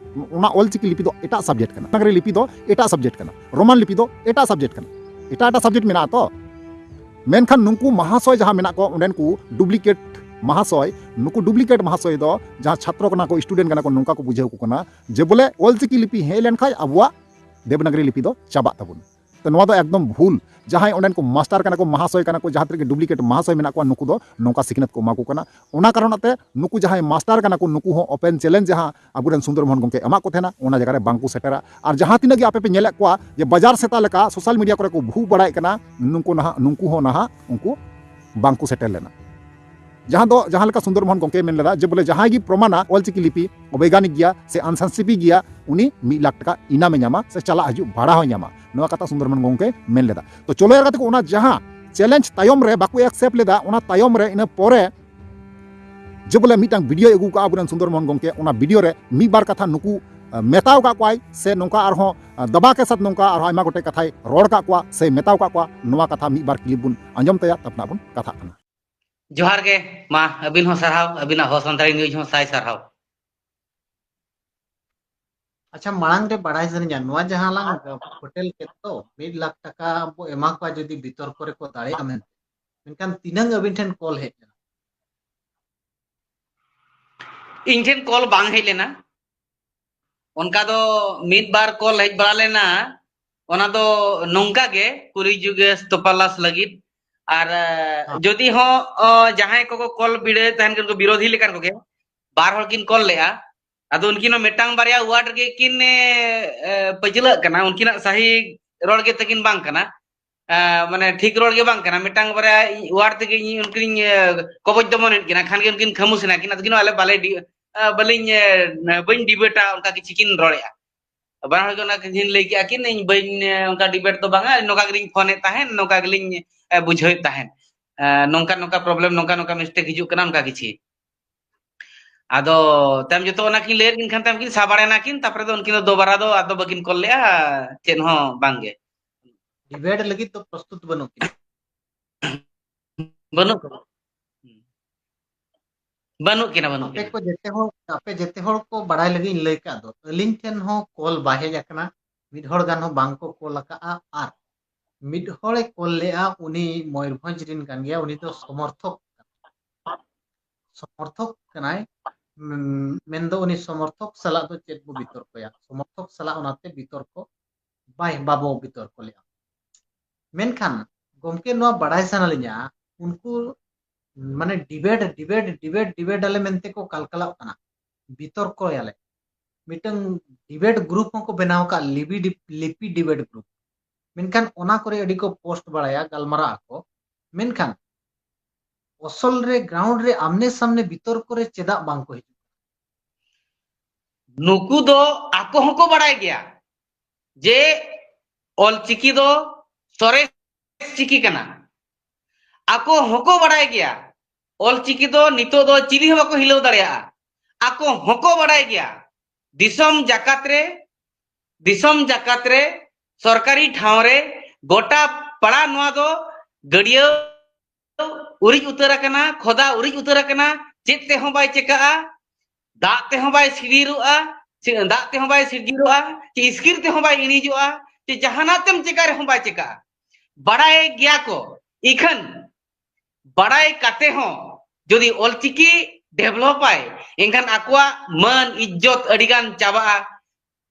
ᱚᱱᱟ ᱚᱞᱪᱤᱠᱤ ᱞᱤᱯᱤ ᱫᱚ ᱮᱴᱟᱜ ᱥᱟᱵᱡᱮᱠᱴ ᱠᱟᱱᱟ, ᱫᱮᱵᱽᱱᱟᱜᱽᱨᱤ ᱞᱤᱯᱤ ᱫᱚ ᱮᱴᱟᱜ ᱥᱟᱵᱡᱮᱠᱴ ᱠᱟᱱᱟ, ᱨᱳᱢᱟᱱ ᱞᱤᱯᱤ ᱫᱚ ᱮᱴᱟᱜ ᱥᱟᱵᱡᱮᱠᱴ ᱠᱟᱱᱟ, ᱮᱴᱟᱜ ᱮᱴᱟᱜ ᱥᱟᱵᱡᱮᱠᱴ ᱢᱮᱱᱟᱜᱼᱟ ᱛᱚ᱾ ᱢᱮᱱᱠᱷᱟᱱ ᱱᱩᱠᱩ ᱢᱟᱦᱟᱥᱚᱭ ᱡᱟᱦᱟᱸ ᱢᱮᱱᱟᱜ ᱠᱚᱣᱟ, ᱚᱸᱰᱮᱱ ᱠᱚ ᱰᱩᱯᱞᱤᱠᱮᱴ ᱢᱟᱦᱟᱥᱚᱭ, ᱱᱩᱠᱩ ᱰᱩᱯᱞᱤᱠᱮᱴ ᱢᱟᱦᱟᱥᱚᱭ ᱫᱚ ᱡᱟᱦᱟᱸ ᱪᱷᱟᱛᱨᱚ ᱠᱟᱱᱟ ᱠᱚ, ᱥᱴᱩᱰᱮᱱᱴ ᱠᱟᱱᱟ ᱠᱚ, ᱱᱚᱝᱠᱟ ᱠᱚ ᱵᱩᱡᱷᱟᱹᱣ ᱠᱚ ᱠᱟᱱᱟ ᱡᱮ ᱵᱚᱞᱮ ᱚᱞᱪᱤᱠᱤ ᱞᱤᱯᱤ ᱦᱮᱡ ᱞᱮᱱᱠᱷᱟᱡ ᱟᱵᱚᱣᱟᱜ ᱫᱮᱵᱽᱱᱟᱜᱽᱨᱤ ᱞᱤᱯᱤ ᱫᱚ ᱪᱟᱵᱟᱜ ᱛᱟᱵᱚᱱᱟ᱾ ᱛᱚ ᱱᱚᱣᱟ ᱫᱚ ᱮᱠᱫᱚᱢ ᱵᱷᱩᱞ᱾ ᱡᱟᱦᱟᱸᱭ ᱚᱸᱰᱮᱱ ᱠᱚ ᱢᱟᱥᱴᱟᱨ ᱠᱟᱱᱟ ᱠᱚ, ᱢᱟᱦᱟᱥᱚᱭ ᱠᱟᱱᱟ ᱠᱚ, ᱡᱟᱦᱟᱸ ᱛᱤᱱᱟᱹᱜ ᱜᱮ ᱰᱩᱯᱞᱤᱠᱮᱴ ᱢᱟᱦᱟᱥᱚᱭ ᱢᱮᱱᱟᱜ ᱠᱚᱣᱟ, ᱱᱩᱠᱩ ᱫᱚ ᱱᱚᱝᱠᱟ ᱥᱤᱠᱷᱱᱟᱹᱛ ᱠᱚ ᱮᱢᱟ ᱠᱚ ᱠᱟᱱᱟ᱾ ᱚᱱᱟ ᱠᱟᱨᱚᱱ ᱛᱮ ᱱᱩᱠᱩ ᱡᱟᱦᱟᱸᱭ ᱢᱟᱥᱴᱟᱨ ᱠᱟᱱᱟ ᱠᱚ, ᱱᱩᱠᱩ ᱦᱚᱸ ᱳᱯᱮᱱ ᱪᱮᱞᱮᱧᱡᱽ ᱡᱟᱦᱟᱸ ᱟᱵᱚᱨᱮᱱ ᱥᱩᱱᱫᱚᱨ ᱢᱳᱦᱚᱱ ᱜᱚᱢᱠᱮ ᱮᱢᱟᱜ ᱠᱚ ᱛᱟᱦᱮᱱᱟ, ᱚᱱᱟ ᱡᱟᱭᱜᱟ ᱨᱮ ᱵᱟᱝ ᱠᱚ ᱥᱮᱴᱮᱨᱟ᱾ ᱟᱨ ᱡᱟᱦᱟᱸ ᱛᱤᱱᱟᱹᱜ ᱜᱮ ᱟᱯᱮ ᱯᱮ ᱧᱮᱞᱮᱫ ᱠᱚᱣᱟ ᱡᱮ ᱵᱟᱡᱟᱨ ᱥᱮᱛᱟ ᱞᱮᱠᱟ ᱥᱳᱥᱟᱞ ᱢᱤᱰᱤᱭᱟ ᱠᱚᱨᱮ ᱠᱚ ᱵᱷᱩᱜ ᱵᱟᱲᱟᱭᱮᱫ ᱠᱟᱱᱟ, ᱱᱩᱠᱩ ᱱᱟᱦᱟᱜ, ᱱᱩᱠᱩ ᱦᱚᱸ ᱱᱟᱦᱟᱜ ᱩᱱᱠᱩ ᱵᱟᱝ ᱠᱚ ᱥᱮᱴᱮᱨ ᱞᱮᱱᱟ᱾ ᱡᱟᱦᱟᱸ ᱫᱚ, ᱡᱟᱦᱟᱸ ᱞᱮᱠᱟ ᱥᱩᱱᱫᱚᱨ ᱢᱳᱦᱚᱱ ᱜᱚᱢᱠᱮ ᱢᱮᱱ ᱞᱮᱫᱟ ᱡᱮ ᱵᱚᱞᱮ ᱡᱟᱦᱟᱸᱭ ᱜᱮ ᱯᱨᱚᱢᱟᱱᱟ ᱚᱞᱪᱤᱠᱤ ᱞᱤᱯᱤ ᱚᱵᱳᱭᱜᱟᱱᱤᱠ ᱜᱮᱭᱟ ᱥᱮ ᱟᱱᱥᱟᱱᱥᱤᱯᱤ ᱜᱮᱭᱟ, ᱩᱱᱤ ᱢᱤᱫ ᱞᱟᱠᱷ ᱴᱟᱠᱟ ᱤᱱᱟᱢᱮ ᱧᱟᱢᱟ ᱥᱮ ᱪᱟᱞᱟᱜ ᱦᱤᱡᱩᱜ ᱵᱷᱟᱲᱟ ᱦᱚᱸᱭ ᱧᱟᱢᱟ᱾ ᱱᱚᱣᱟ ᱠᱟᱛᱷᱟ ᱥᱩᱱᱫᱚᱨ ᱢᱳᱦᱚᱱ ᱜᱚᱢᱠᱮ ᱢᱮᱱ ᱞᱮᱫᱟ᱾ ᱛᱚ ᱪᱚᱞᱚ ᱭᱟᱨ ᱜᱟᱛᱮ ᱠᱚ, ᱚᱱᱟ ᱡᱟᱦᱟᱸ ᱪᱮᱞᱮᱧᱡᱽ ᱛᱟᱭᱚᱢ ᱨᱮ ᱵᱟᱠᱚ ᱮᱠᱥᱮᱯᱴ ᱞᱮᱫᱟ, ᱚᱱᱟ ᱛᱟᱭᱚᱢ ᱨᱮ ᱤᱱᱟᱹ ᱯᱚᱨᱮ ᱡᱮ ᱵᱚᱞᱮ ᱢᱤᱫᱴᱟᱝ ᱵᱷᱤᱰᱤᱭᱳᱭ ᱟᱹᱜᱩ ᱠᱟᱜᱼᱟ ᱟᱵᱚᱨᱮᱱ ᱥᱩᱱᱫᱚᱨ ᱢᱳᱦᱚᱱ ᱜᱚᱢᱠᱮ, ᱚᱱᱟ ᱵᱷᱤᱰᱤᱭᱳ ᱨᱮ ᱢᱤᱫ ᱵᱟᱨ ᱠᱟᱛᱷᱟ ᱱᱩᱠᱩ ᱢᱮᱛᱟᱣ ᱠᱟᱜ ᱠᱚᱣᱟᱭ ᱥᱮ ᱱᱚᱝᱠᱟ ᱟᱨᱦᱚᱸ ᱫᱟᱵᱟ ᱠᱮ ᱥᱟᱛ ᱱᱚᱝᱠᱟ ᱟᱨᱦᱚᱸ ᱟᱭᱢᱟ ᱜᱚᱴᱮᱡ ᱠᱟᱛᱷᱟᱭ ᱨᱚᱲ ᱠᱟᱜ ᱠᱚᱣᱟ ᱥᱮ ᱢᱮᱛᱟᱣ ᱠᱟᱜ ᱠᱚᱣᱟ, ᱱᱚᱣᱟ ᱠᱟᱛᱷᱟ ᱢᱤᱫ ᱵᱟᱨ clip ᱵᱚᱱ ᱟᱸᱡᱚᱢ ᱛᱟᱭᱟ, ᱛᱟᱨᱯᱚᱨ ᱱᱟᱜ ᱵᱚᱱ ᱠᱟᱛᱷᱟᱜ ᱠᱟᱱᱟ᱾ ᱡᱚᱦᱟᱨ ᱜᱮ, ᱢᱟ ᱟᱹᱵᱤᱱ ᱦᱚᱸ ᱥᱟᱨᱦᱟᱣ, ᱟᱹᱵᱤᱱᱟᱜ ᱦᱚ ᱥᱟᱱᱛᱟᱲᱤ news ᱦᱚᱸ ᱥᱟᱭ ᱥᱟᱨᱦᱟᱣ᱾ ᱟᱪᱪᱷᱟ, ᱢᱟᱲᱟᱝ ᱨᱮ ᱵᱟᱲᱟᱭ ᱥᱟᱱᱟᱧᱟ, ᱱᱚᱣᱟ ᱡᱟᱦᱟᱸ ᱞᱟᱝ ᱯᱷᱳᱴᱮᱞ ᱠᱮᱫ ᱫᱚ, ᱢᱤᱫ ᱞᱟᱠᱷ ᱴᱟᱠᱟ ᱵᱚ ᱮᱢᱟ ᱠᱚᱣᱟ ᱡᱩᱫᱤ ᱵᱤᱛᱚᱨᱠᱚ ᱨᱮᱠᱚ ᱫᱟᱲᱮᱭᱟᱜᱼᱟ ᱢᱮᱱᱛᱮ, ᱢᱮᱱᱠᱷᱟᱱ ᱛᱤᱱᱟᱹᱝ ᱟᱹᱵᱤᱱ ᱴᱷᱮᱱ ᱠᱚᱞ ᱦᱮᱡ ᱞᱮᱱᱟ? ᱤᱧ ᱴᱷᱮᱱ ᱠᱚᱞ ᱵᱟᱝ ᱦᱮᱡ ᱞᱮᱱᱟ᱾ ᱚᱱᱠᱟ ᱫᱚ ᱢᱤᱫ ᱵᱟᱨ ᱠᱚᱞ ᱦᱮᱡ ᱵᱟᱲᱟ ᱞᱮᱱᱟ, ᱚᱱᱟ ᱫᱚ ᱱᱚᱝᱠᱟ ᱜᱮ ᱠᱩᱞᱤ ᱡᱩᱜᱮᱥ ᱛᱚᱯᱟᱞᱟᱥ ᱞᱟᱹᱜᱤᱫ᱾ ᱟᱨ, ᱮ, ᱦᱮᱸ᱾ ᱡᱩᱫᱤ ᱦᱚᱸ, ᱚ, ᱡᱟᱦᱟᱸᱭ ᱠᱚᱠᱚ ᱠᱚᱞ ᱵᱤᱰᱟᱹᱣ ᱛᱟᱦᱮᱱ ᱠᱟᱱ ᱠᱚ, ᱵᱤᱨᱳᱫᱷᱤ ᱞᱮᱠᱟᱱ ᱠᱚᱜᱮ, ᱵᱟᱨ ᱦᱚᱲ ᱠᱤᱱ ᱠᱚᱞ ᱞᱮᱜᱼᱟ᱾ ᱟᱫᱚ ᱩᱱᱠᱤᱱ ᱦᱚᱸ ᱢᱤᱫᱴᱟᱝ ᱵᱟᱨᱭᱟ word ᱨᱮᱜᱮ ᱠᱤᱱ, ᱮ, ᱮ, ᱯᱟᱹᱪᱷᱞᱟᱹᱜ ᱠᱟᱱᱟ, ᱩᱱᱠᱤᱱᱟᱜ ᱥᱟᱹᱦᱤ ᱨᱚᱲ ᱜᱮ ᱛᱟᱹᱠᱤᱱ ᱵᱟᱝ ᱠᱟᱱᱟ᱾ ᱮ, ᱢᱟᱱᱮ ᱴᱷᱤᱠ ᱨᱚᱲ ᱜᱮ ᱵᱟᱝ ᱠᱟᱱᱟ, ᱢᱤᱫᱴᱟᱝ ᱵᱟᱨᱭᱟ word ᱛᱮᱜᱮ ᱤᱧ ᱩᱱᱠᱤᱱᱤᱧ, ᱮ, ᱠᱚᱵᱚᱡ ᱫᱚᱢᱚᱱᱮᱫ ᱠᱤᱱᱟ, ᱠᱷᱟᱱ ᱜᱮ ᱩᱱᱠᱤᱱ ᱠᱷᱟᱹᱢᱩᱥ ᱮᱱᱟ ᱠᱤᱱ, ᱟᱫᱚ ᱠᱤᱱ, "ᱟᱞᱮ ᱵᱟᱞᱮ ᱰᱤ-, ᱮ, ᱵᱟᱹᱞᱤᱧ, ᱮ, ᱵᱟᱹᱧ ᱰᱤᱵᱮᱴᱟ", ᱚᱱᱠᱟ ᱠᱤᱪᱷᱤ ᱠᱤᱱ ᱨᱚᱲᱮᱜᱼᱟ᱾ ᱵᱟᱱᱟ ᱦᱚᱲ ᱜᱮ ᱚᱱᱟ ᱠᱤᱱ ᱞᱟᱹᱭ ᱠᱮᱜᱼᱟ ᱠᱤᱱ, "ᱤᱧ ᱵᱟᱹᱧ, ᱮ, ᱚᱱᱠᱟ ᱰᱤᱵᱮᱴ ᱫᱚ ᱵᱟᱝᱟ, ᱱᱚᱝᱠᱟ ᱜᱮᱞᱤᱧ ᱯᱷᱳᱱᱮᱫ ᱛᱟᱦᱮᱸᱫ, ᱱᱚᱝᱠᱟ ᱜᱮᱞᱤᱧ, ᱮ, ᱵᱩᱡᱷᱟᱹᱣᱮᱫ ᱛᱟᱦᱮᱸᱫ, ᱮ, ᱱᱚᱝᱠᱟ ᱱᱚᱝᱠᱟ problem, ᱱᱚᱝᱠᱟ ᱱᱚᱝᱠᱟ mistake ᱦᱤᱡᱩᱜ ᱠᱟᱱᱟ", ᱚᱱᱠᱟ ᱠᱤᱪᱷᱤ᱾ ᱟᱫᱚ ᱛᱟᱭᱚᱢ ᱡᱚᱛᱚ ᱚᱱᱟ ᱠᱤᱱ ᱞᱟᱹᱭᱟᱫ ᱠᱤᱱ ᱠᱷᱟᱱ ᱛᱟᱭᱚᱢ ᱠᱤᱱ ᱥᱟᱵᱟᱲᱮᱱᱟ ᱠᱤᱱ, ᱛᱟᱨᱯᱚᱨᱮ ᱫᱚ ᱩᱱᱠᱤᱱ ᱫᱚ ᱫᱚᱵᱟᱨᱟ ᱫᱚ ᱟᱫᱚ ᱵᱟᱹᱠᱤᱱ ᱠᱚᱞ ᱞᱮᱜᱼᱟ, ᱪᱮᱫ ᱦᱚᱸ ᱵᱟᱝᱜᱮ᱾ ᱰᱤᱵᱮᱴ ᱞᱟᱹᱜᱤᱫ ᱫᱚ ᱯᱨᱚᱥᱛᱩᱛ ᱵᱟᱹᱱᱩᱜ ᱠᱤᱱᱟ᱾ ᱵᱟᱹᱱᱩᱜ ᱠᱚᱣᱟ᱾ ᱵᱟᱹᱱᱩᱜ ᱠᱤᱱᱟ, ᱵᱟᱹᱱᱩᱜ ᱟᱯᱮ ᱠᱤᱱᱟ᱾ ᱠᱚ ᱡᱮᱛᱮ ᱦᱚᱲ, ᱟᱯᱮ ᱡᱮᱛᱮ ᱦᱚᱲ ᱠᱚ ᱵᱟᱲᱟᱭ ᱞᱟᱹᱜᱤᱫ ᱤᱧ ᱞᱟᱹᱭ ᱠᱟᱜ ᱫᱚ, ᱟᱹᱞᱤᱧ ᱴᱷᱮᱱ ᱦᱚᱸ ᱠᱚᱞ ᱵᱟᱭ ᱦᱮᱡ ᱟᱠᱟᱱᱟ, ᱢᱤᱫ ᱦᱚᱲ ᱜᱟᱱ ᱦᱚᱸ ᱵᱟᱝ ᱠᱚ ᱠᱚᱞ ᱟᱠᱟᱜᱼᱟ᱾ ᱟᱨ ᱢᱤᱫ ᱦᱚᱲᱮ ᱠᱚᱞ ᱞᱮᱜᱼᱟ, ᱩᱱᱤ ᱢᱚᱭᱩᱨᱵᱷᱚᱸᱡᱽ ᱨᱮᱱ ᱠᱟᱱ ᱜᱮᱭᱟ, ᱩᱱᱤ ᱫᱚ ᱥᱚᱢᱚᱨᱛᱷᱚᱠ, ᱥᱚᱢᱚᱨᱛᱷᱚᱠ ᱠᱟᱱᱟᱭ᱾ ᱩᱸ, ᱢᱮᱱᱫᱚ ᱩᱱᱤ ᱥᱚᱢᱚᱨᱛᱷᱚᱠ ᱥᱟᱞᱟᱜ ᱫᱚ ᱪᱮᱫ ᱵᱚ ᱵᱤᱛᱚᱨᱠᱚᱭᱟ? ᱥᱚᱢᱚᱨᱛᱷᱚᱠ ᱥᱟᱞᱟᱜ ᱚᱱᱟᱛᱮ ᱵᱤᱛᱚᱨᱠᱚ ᱵᱟᱭ, ᱵᱟᱵᱚ ᱵᱤᱛᱚᱨᱠᱚ ᱞᱮᱜᱼᱟ᱾ ᱢᱮᱱᱠᱷᱟᱱ ᱜᱚᱢᱠᱮ, ᱱᱚᱣᱟ ᱵᱟᱲᱟᱭ ᱥᱟᱱᱟ ᱞᱤᱧᱟ, ᱩᱱᱠᱩ ᱢᱟᱱᱮ ᱰᱤᱵᱮᱴ, ᱰᱤᱵᱮᱴ, ᱰᱤᱵᱮᱴ, ᱰᱤᱵᱮᱴ ᱟᱞᱮ ᱢᱮᱱᱛᱮ ᱠᱚ ᱠᱟᱞᱠᱟᱞᱟᱜ ᱠᱟᱱᱟ, ᱵᱤᱛᱚᱨᱠᱚᱭᱟᱞᱮ᱾ ᱢᱤᱫᱴᱟᱝ ᱰᱤᱵᱮᱴ ᱜᱨᱩᱯ ᱦᱚᱸᱠᱚ ᱵᱮᱱᱟᱣ ᱟᱠᱟᱫ, ᱞᱤᱯᱤ ᱰᱤ-, ᱞᱤᱯᱤ ᱰᱤᱵᱮᱴ ᱜᱨᱩᱯ᱾ ᱢᱮᱱᱠᱷᱟᱱ ᱚᱱᱟ ᱠᱚᱨᱮ ᱟᱹᱰᱤ ᱠᱚ ᱯᱳᱥᱴ ᱵᱟᱲᱟᱭᱟ, ᱜᱟᱞᱢᱟᱨᱟᱜ ᱟᱠᱚ᱾ ᱢᱮᱱᱠᱷᱟᱱ ᱟᱥᱚᱞ ᱨᱮ, ᱜᱨᱟᱣᱩᱱᱰ ᱨᱮ ᱟᱢᱱᱮ ᱥᱟᱢᱱᱮ ᱵᱤᱛᱚᱨᱠᱚ ᱨᱮ ᱪᱮᱫᱟᱜ ᱵᱟᱝ ᱠᱚ ᱦᱤᱡᱩᱜ? ᱱᱩᱠᱩ ᱫᱚ ᱟᱠᱚ ᱦᱚᱸᱠᱚ ᱵᱟᱲᱟᱭ ᱜᱮᱭᱟ ᱡᱮ ᱚᱞᱪᱤᱠᱤ ᱫᱚ ᱥᱚᱨᱮᱥ ᱪᱤᱠᱤ ᱠᱟᱱᱟ᱾ ᱟᱠᱚ ᱦᱚᱸᱠᱚ ᱵᱟᱲᱟᱭ ᱜᱮᱭᱟ ᱚᱞᱪᱤᱠᱤ ᱫᱚ ᱱᱤᱛᱚᱜ ᱫᱚ ᱪᱤᱞᱤ ᱦᱚᱸ ᱵᱟᱠᱚ ᱦᱤᱞᱟᱹᱣ ᱫᱟᱲᱮᱭᱟᱜᱼᱟ᱾ ᱟᱠᱚ ᱦᱚᱸᱠᱚ ᱵᱟᱲᱟᱭ ᱜᱮᱭᱟ ᱫᱤᱥᱚᱢ ᱡᱟᱠᱟᱛ ᱨᱮ, ᱫᱤᱥᱚᱢ ᱡᱟᱠᱟᱛ ᱨᱮ, ᱥᱚᱨᱠᱟᱨᱤ ᱴᱷᱟᱶ ᱨᱮ, ᱜᱚᱴᱟ ᱯᱟᱲᱟ ᱱᱚᱣᱟ ᱫᱚ ᱜᱟᱹᱰᱭᱟᱹ ᱩᱨᱤᱡ ᱩᱛᱟᱹᱨ ᱟᱠᱟᱱᱟ, ᱠᱷᱚᱫᱟ ᱩᱨᱤᱡ ᱩᱛᱟᱹᱨ ᱟᱠᱟᱱᱟ, ᱪᱮᱫ ᱛᱮᱦᱚᱸ ᱵᱟᱭ ᱪᱮᱠᱟᱜᱼᱟ, ᱫᱟᱜ ᱛᱮᱦᱚᱸ ᱵᱟᱭ ᱥᱤᱰᱤᱨᱚᱜᱼᱟ, ᱪᱮ-, ᱫᱟᱜ ᱛᱮᱦᱚᱸ ᱵᱟᱭ ᱥᱤᱨᱡᱤᱨᱚᱜᱼᱟ, ᱪᱮ ᱤᱥᱠᱤᱨ ᱛᱮᱦᱚᱸ ᱵᱟᱭ ᱤᱬᱤᱡᱚᱜᱼᱟ, ᱪᱮ ᱡᱟᱦᱟᱱᱟᱜ ᱛᱮᱢ ᱪᱮᱠᱟ ᱨᱮᱦᱚᱸ ᱵᱟᱭ ᱪᱮᱠᱟᱜᱼᱟ᱾ ᱵᱟᱲᱟᱭ ᱜᱮᱭᱟ ᱠᱚ, ᱤᱠᱷᱟᱹᱱ ᱵᱟᱲᱟᱭ ᱠᱟᱛᱮ ᱦᱚᱸ ᱡᱩᱫᱤ ᱚᱞᱪᱤᱠᱤ develop ᱟᱭ, ᱮᱱᱠᱷᱟᱱ ᱟᱠᱚᱣᱟᱜ ᱢᱟᱹᱱ, ᱤᱡᱽᱡᱚᱛ ᱟᱹᱰᱤᱜᱟᱱ ᱪᱟᱵᱟᱜᱼᱟ᱾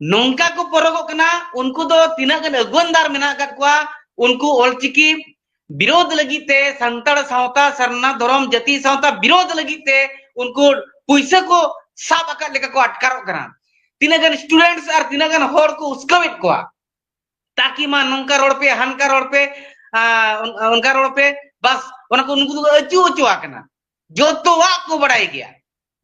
ᱱᱚᱝᱠᱟ ᱠᱚ ᱯᱚᱨᱚᱜᱚᱜ ᱠᱟᱱᱟ, ᱩᱱᱠᱩ ᱫᱚ ᱛᱤᱱᱟᱹᱜ ᱜᱟᱱ ᱟᱹᱜᱩᱣᱟᱹᱱᱫᱟᱨ ᱢᱮᱱᱟᱜ ᱟᱠᱟᱫ ᱠᱚᱣᱟ, ᱩᱱᱠᱩ ᱚᱞᱪᱤᱠᱤ ᱵᱤᱨᱳᱫᱷ ᱞᱟᱹᱜᱤᱫ ᱛᱮ, ᱥᱟᱱᱛᱟᱲ ᱥᱟᱶᱛᱟ, ᱥᱟᱨᱱᱟ ᱫᱷᱚᱨᱚᱢ, ᱡᱟᱹᱛᱤ ᱥᱟᱶᱛᱟ ᱵᱤᱨᱳᱫᱷ ᱞᱟᱹᱜᱤᱫ ᱛᱮ ᱩᱱᱠᱩ ᱯᱩᱭᱥᱟᱹ ᱠᱚ ᱥᱟᱵ ᱟᱠᱟᱫ ᱞᱮᱠᱟ ᱠᱚ ᱟᱴᱠᱟᱨᱚᱜ ᱠᱟᱱᱟ᱾ ᱛᱤᱱᱟᱹᱜ ᱜᱟᱱ students ᱟᱨ ᱛᱤᱱᱟᱹᱜ ᱜᱟᱱ ᱦᱚᱲ ᱠᱚ ᱩᱥᱠᱟᱹᱣᱮᱫ ᱠᱚᱣᱟ, ᱛᱟᱠᱤ ᱢᱟ ᱱᱚᱝᱠᱟ ᱨᱚᱲ ᱯᱮ, ᱦᱟᱱᱠᱟ ᱨᱚᱲ ᱯᱮ, ᱟᱨ ᱚᱱ-, ᱚᱱᱠᱟ ᱨᱚᱲ ᱯᱮ, ᱵᱟᱥ, ᱚᱱᱟ ᱠᱚ ᱩᱱᱠᱩ ᱫᱚᱠᱚ ᱟᱹᱪᱩ ᱟᱹᱪᱩ ᱟᱠᱟᱱᱟ᱾ ᱡᱚᱛᱚᱣᱟᱜ ᱠᱚ ᱵᱟᱲᱟᱭ ᱜᱮᱭᱟ᱾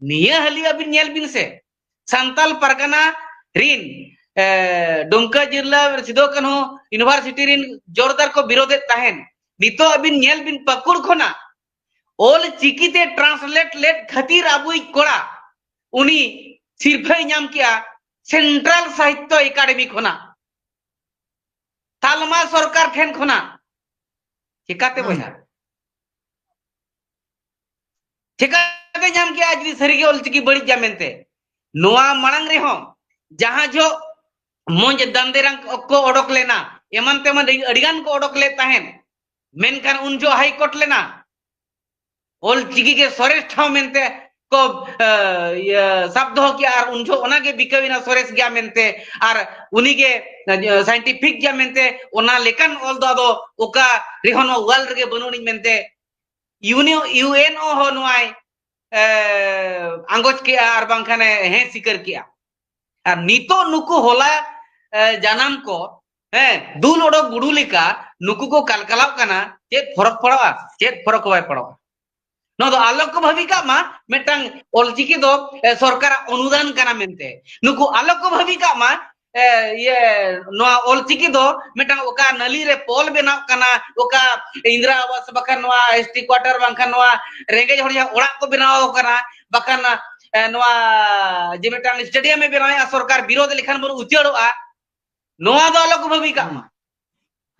ᱱᱤᱭᱟᱹ ᱦᱟᱹᱞᱤ ᱟᱹᱵᱤᱱ ᱧᱮᱞ ᱵᱤᱱ ᱥᱮ, ᱥᱟᱱᱛᱟᱞ ᱯᱟᱨᱜᱟᱱᱟ ᱨᱤᱱ, ᱮ, ᱰᱩᱢᱠᱟ ᱡᱤᱞᱟ ᱥᱤᱫᱩ ᱠᱟᱹᱱᱦᱩ university ᱨᱤᱱ ᱡᱳᱨᱫᱟᱨ ᱠᱚ ᱵᱤᱨᱳᱫᱮᱫ ᱛᱟᱦᱮᱱ᱾ ᱱᱤᱛᱚᱜ ᱟᱹᱵᱤᱱ ᱧᱮᱞ ᱵᱤᱱ, ᱯᱟᱹᱠᱩᱲ ᱠᱷᱚᱱᱟᱜ ᱚᱞ ᱪᱤᱠᱤ ᱛᱮ translate ᱞᱮᱫ ᱠᱷᱟᱹᱛᱤᱨ ᱟᱵᱚᱭᱤᱡ ᱠᱚᱲᱟ ᱩᱱᱤ ᱥᱤᱨᱯᱷᱟᱹᱭ ᱧᱟᱢ ᱠᱮᱜᱼᱟ Central ᱥᱟᱦᱤᱛᱛᱚ ᱮᱠᱟᱰᱮᱢᱤ ᱠᱷᱚᱱᱟᱜ, ᱛᱟᱞᱢᱟ ᱥᱚᱨᱠᱟᱨ ᱴᱷᱮᱱ ᱠᱷᱚᱱᱟᱜ᱾ ᱪᱮᱠᱟᱛᱮ ᱵᱚᱭᱦᱟ? ᱪᱮᱠᱟᱛᱮ ᱧᱟᱢ ᱠᱮᱜᱼᱟ ᱡᱩᱫᱤ ᱥᱟᱹᱨᱤᱜᱮ ᱚᱞ ᱪᱤᱠᱤ ᱵᱟᱹᱲᱤᱡ ᱜᱮᱭᱟ ᱢᱮᱱᱛᱮ? ᱱᱚᱣᱟ ᱢᱟᱲᱟᱝ ᱨᱮᱦᱚᱸ ᱡᱟᱦᱟᱸ ᱡᱚᱦᱚᱜ ᱢᱚᱸᱡᱽ ᱫᱟᱱᱫᱮᱨᱟᱝ ᱠᱚ ᱚᱰᱚᱠ ᱞᱮᱱᱟ, ᱮᱢᱟᱱ ᱛᱮᱢᱟᱱ ᱟᱹᱰᱤ, ᱟᱹᱰᱤᱜᱟᱱ ᱠᱚ ᱚᱰᱚᱠ ᱞᱮᱫ ᱛᱟᱦᱮᱸᱱ, ᱢᱮᱱᱠᱷᱟᱱ ᱩᱱ ᱡᱚᱦᱚᱜ High Court ᱞᱮᱱᱟ᱾ ᱚᱞ ᱪᱤᱠᱤ ᱜᱮ ᱥᱚᱨᱮᱥ ᱴᱷᱟᱶ ᱢᱮᱱᱛᱮ ᱠᱚ, ᱮ, ᱤᱭᱟᱹ, ᱥᱟᱵ ᱫᱚᱦᱚ ᱠᱮᱜᱼᱟ ᱟᱨ ᱩᱱ ᱡᱚᱦᱚᱜ ᱚᱱᱟᱜᱮ ᱵᱤᱠᱟᱹᱣ ᱮᱱᱟ ᱥᱚᱨᱮᱥ ᱜᱮᱭᱟ ᱢᱮᱱᱛᱮ, ᱟᱨ ᱩᱱᱤᱜᱮ, ᱮ, scientific ᱜᱮᱭᱟ ᱢᱮᱱᱛᱮ, ᱚᱱᱟ ᱞᱮᱠᱟᱱ ᱚᱞ ᱫᱚ ᱟᱫᱚ ᱚᱠᱟ ᱨᱮᱦᱚᱸ ᱱᱚᱣᱟ world ᱨᱮᱜᱮ ᱵᱟᱹᱱᱩᱜ ᱟᱹᱱᱤᱡ ᱢᱮᱱᱛᱮ ᱤᱭᱩᱱᱤ-, ᱭᱩ ᱮᱱ ᱳ ᱦᱚᱸ ᱱᱚᱣᱟᱭ, ᱮ, ᱟᱸᱜᱚᱪ ᱠᱮᱜᱼᱟ ᱟᱨ ᱵᱟᱝᱠᱷᱟᱱᱮ ᱦᱮᱸ ᱥᱤᱠᱟᱹᱨ ᱠᱮᱜᱼᱟ᱾ ᱟᱨ ᱱᱤᱛᱚᱜ ᱱᱩᱠᱩ ᱦᱚᱞᱟ, ᱮ, ᱡᱟᱱᱟᱢ ᱠᱚ, ᱦᱮᱸ, ᱫᱩᱞ ᱚᱰᱚᱠ ᱜᱩᱰᱩ ᱞᱮᱠᱟ ᱱᱩᱠᱩ ᱠᱚ ᱠᱟᱞᱠᱟᱞᱟᱣ ᱠᱟᱱᱟ᱾ ᱪᱮᱫ ᱯᱷᱚᱨᱚᱠ ᱯᱟᱲᱟᱜᱼᱟ? ᱪᱮᱫ ᱯᱷᱚᱨᱚᱠ ᱦᱚᱸ ᱵᱟᱭ ᱯᱟᱲᱟᱜᱼᱟ᱾ ᱱᱚᱣᱟ ᱫᱚ ᱟᱞᱚ ᱠᱚ ᱵᱷᱟᱹᱵᱤ ᱠᱟᱜ ᱢᱟ ᱢᱤᱫᱴᱟᱝ ᱚᱞᱪᱤᱠᱤ ᱫᱚ, ᱮ, ᱥᱚᱨᱠᱟᱨᱟᱜ ᱚᱱᱩᱫᱟᱱ ᱠᱟᱱᱟ ᱢᱮᱱᱛᱮ᱾ ᱱᱩᱠᱩ ᱟᱞᱚ ᱠᱚ ᱵᱷᱟᱹᱵᱤ ᱠᱟᱜ ᱢᱟ, ᱮ, ᱤᱭᱟᱹ, ᱱᱚᱣᱟ ᱚᱞᱪᱤᱠᱤ ᱫᱚ ᱢᱤᱫᱴᱟᱝ ᱚᱠᱟ ᱱᱟᱹᱞᱤ ᱨᱮ ᱯᱚᱞ ᱵᱮᱱᱟᱣ ᱠᱟᱱᱟ, ᱚᱠᱟ ᱤᱱᱫᱨᱟ ᱟᱵᱟᱥ ᱵᱟᱠᱷᱟᱱ ᱱᱚᱣᱟ S T quarter ᱵᱟᱝᱠᱷᱟᱱ ᱱᱚᱣᱟ ᱨᱮᱸᱜᱮᱡ ᱦᱚᱲ ᱡᱟᱦᱟᱸ ᱚᱲᱟᱜ ᱠᱚ ᱵᱮᱱᱟᱣ ᱠᱟᱱᱟ, ᱵᱟᱠᱷᱟᱱ ᱮ, ᱱᱚᱣᱟ ᱡᱮ ᱢᱤᱫᱴᱟᱝ ᱥᱴᱮᱰᱤᱭᱟᱢ ᱮ ᱵᱮᱱᱟᱣᱮᱫᱼᱟ ᱥᱚᱨᱠᱟᱨ, ᱵᱤᱨᱳᱫᱷ ᱞᱮᱠᱷᱟᱱ ᱵᱚᱱ ᱩᱪᱟᱹᱲᱚᱜᱼᱟ, ᱱᱚᱣᱟ ᱫᱚ ᱟᱞᱚ ᱠᱚ ᱵᱷᱟᱹᱵᱤ ᱠᱟᱜ ᱢᱟ᱾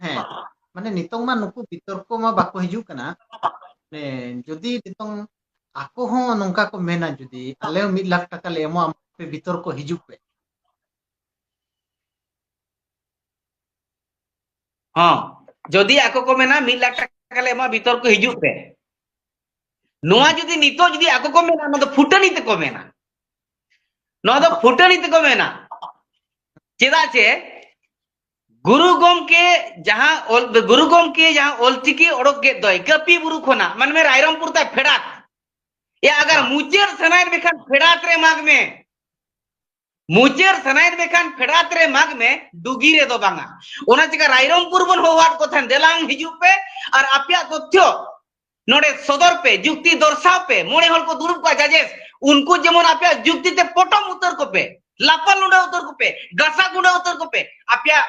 ᱦᱮᱸ, ᱢᱟᱱᱮ ᱱᱤᱛᱚᱝ ᱢᱟ ᱱᱩᱠᱩ ᱵᱤᱛᱚᱨᱠᱚ ᱢᱟ ᱵᱟᱠᱚ ᱦᱤᱡᱩᱜ ᱠᱟᱱᱟ᱾ ᱢᱟᱱᱮ ᱡᱩᱫᱤ ᱱᱤᱛᱚᱝ ᱟᱠᱚ ᱦᱚᱸ ᱱᱚᱝᱠᱟ ᱠᱚ ᱢᱮᱱᱟ, ᱡᱩᱫᱤ ᱟᱞᱮ ᱦᱚᱸ ᱢᱤᱫ ᱞᱟᱠᱷ ᱴᱟᱠᱟ ᱞᱮ ᱮᱢᱚᱜᱼᱟ, ᱟᱯᱮ ᱵᱤᱛᱚᱨᱠᱚ ᱦᱤᱡᱩᱜ ᱯᱮ᱾ ᱦᱚᱸ, ᱡᱩᱫᱤ ᱟᱠᱚ ᱠᱚ ᱢᱮᱱᱟ ᱢᱤᱫ ᱞᱟᱠᱷ ᱴᱟᱠᱟ ᱞᱮ ᱮᱢᱚᱜᱼᱟ, ᱵᱤᱛᱚᱨᱠᱚ ᱦᱤᱡᱩᱜ ᱯᱮ, ᱱᱚᱣᱟ ᱡᱩᱫᱤ ᱱᱤᱛᱚᱜ ᱡᱩᱫᱤ ᱟᱠᱚ ᱠᱚ ᱢᱮᱱᱟ, ᱚᱱᱟ ᱫᱚ ᱯᱷᱩᱴᱟᱹᱱᱤ ᱛᱮᱠᱚ ᱢᱮᱱᱟ, ᱱᱚᱣᱟ ᱫᱚ ᱯᱷᱩᱴᱟᱹᱱᱤ ᱛᱮᱠᱚ ᱢᱮᱱᱟ᱾ ᱪᱮᱫᱟᱜ ᱪᱮ ᱜᱩᱨᱩ ᱜᱚᱢᱠᱮ ᱡᱟᱦᱟᱸ ᱚᱞ, ᱜᱩᱨᱩ ᱜᱚᱢᱠᱮ ᱡᱟᱦᱟᱸ ᱚᱞᱪᱤᱠᱤ ᱚᱰᱚᱠ ᱠᱮᱫ ᱫᱚᱭ ᱠᱟᱹᱯᱤ ᱵᱩᱨᱩ ᱠᱷᱚᱱᱟᱜ, ᱢᱟᱱᱮ ᱨᱟᱭᱨᱚᱝᱯᱩᱨ ᱛᱟᱭ ᱯᱷᱮᱰᱟᱛ᱾ ᱮ ᱟᱜᱟᱨ ᱢᱩᱪᱟᱹᱫ ᱥᱟᱱᱟᱭᱮᱫ ᱢᱮᱠᱷᱟᱱ ᱯᱷᱮᱰᱟᱛ ᱨᱮ ᱢᱟᱜᱽ ᱢᱮ, ᱢᱩᱪᱟᱹᱫ ᱥᱟᱱᱟᱭᱮᱫ ᱢᱮᱠᱷᱟᱱ ᱯᱷᱮᱰᱟᱛ ᱨᱮ ᱢᱟᱜᱽ ᱢᱮ, ᱰᱩᱜᱤ ᱨᱮᱫᱚ ᱵᱟᱝᱟ᱾ ᱚᱱᱟ ᱪᱤᱠᱟ ᱨᱟᱭᱨᱚᱝᱯᱩᱨ ᱵᱚᱱ ᱦᱚᱦᱚᱣᱟᱫ ᱠᱚ ᱛᱟᱦᱮᱸᱱ, ᱫᱮᱞᱟᱝ ᱦᱤᱡᱩᱜ ᱯᱮ ᱟᱨ ᱟᱯᱮᱭᱟᱜ ᱛᱚᱛᱷᱭᱚ ᱱᱚᱰᱮ ᱥᱚᱫᱚᱨ ᱯᱮ, ᱡᱩᱠᱛᱤ ᱫᱚᱨᱥᱟᱣ ᱯᱮ᱾ ᱢᱚᱬᱮ ᱦᱚᱲ ᱠᱚ ᱫᱩᱲᱩᱵ ᱠᱚᱜᱼᱟ ᱡᱟᱡᱮᱥ, ᱩᱱᱠᱩ ᱡᱮᱢᱚᱱ ᱟᱯᱮᱭᱟᱜ ᱡᱩᱠᱛᱤ ᱛᱮ ᱯᱚᱴᱚᱢ ᱩᱛᱟᱹᱨ ᱠᱚᱯᱮ, ᱞᱟᱯᱟ ᱞᱩᱸᱰᱟᱹ ᱩᱛᱟᱹᱨ ᱠᱚᱯᱮ, ᱜᱟᱥᱟ ᱜᱩᱸᱰᱟᱹ ᱩᱛᱟᱹᱨ ᱠᱚᱯᱮ, ᱟᱯᱮᱭᱟᱜ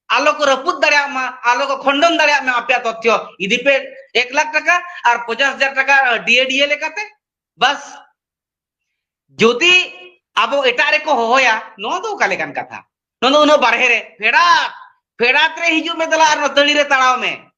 ᱟᱞᱚ ᱠᱚ ᱨᱟᱹᱯᱩᱫ ᱫᱟᱲᱮᱭᱟᱜ ᱢᱟ, ᱟᱞᱚ ᱠᱚ ᱠᱷᱚᱸᱰᱚᱱ ᱫᱟᱲᱮᱭᱟᱜ ᱢᱟ ᱟᱯᱮᱭᱟᱜ ᱛᱚᱛᱷᱭᱚ᱾ ᱤᱫᱤ ᱯᱮ ᱮᱠ ᱞᱟᱠᱷ ᱴᱟᱠᱟ ᱟᱨ ᱯᱚᱧᱪᱟᱥ ᱦᱟᱡᱟᱨ ᱴᱟᱠᱟ ᱰᱤ ᱮ ᱰᱤ ᱮ ᱞᱮᱠᱟᱛᱮ, ᱵᱟᱥ᱾ ᱡᱩᱫᱤ ᱟᱵᱚ ᱮᱴᱟᱜ ᱨᱮᱠᱚ ᱦᱚᱦᱚᱭᱟ, ᱱᱚᱣᱟ ᱫᱚ ᱚᱠᱟ ᱞᱮᱠᱟᱱ ᱠᱟᱛᱷᱟ? ᱱᱚᱣᱟ ᱫᱚ ᱩᱱᱟᱹᱜ ᱵᱟᱨᱦᱮ ᱨᱮ, ᱯᱷᱮᱰᱟᱛ, ᱯᱷᱮᱰᱟᱛ ᱨᱮ ᱦᱤᱡᱩᱜ ᱢᱮ ᱫᱮᱞᱟ ᱟᱨ ᱱᱚᱣᱟ ᱛᱟᱹᱲᱤ ᱨᱮ ᱛᱟᱲᱟᱣ ᱢᱮ᱾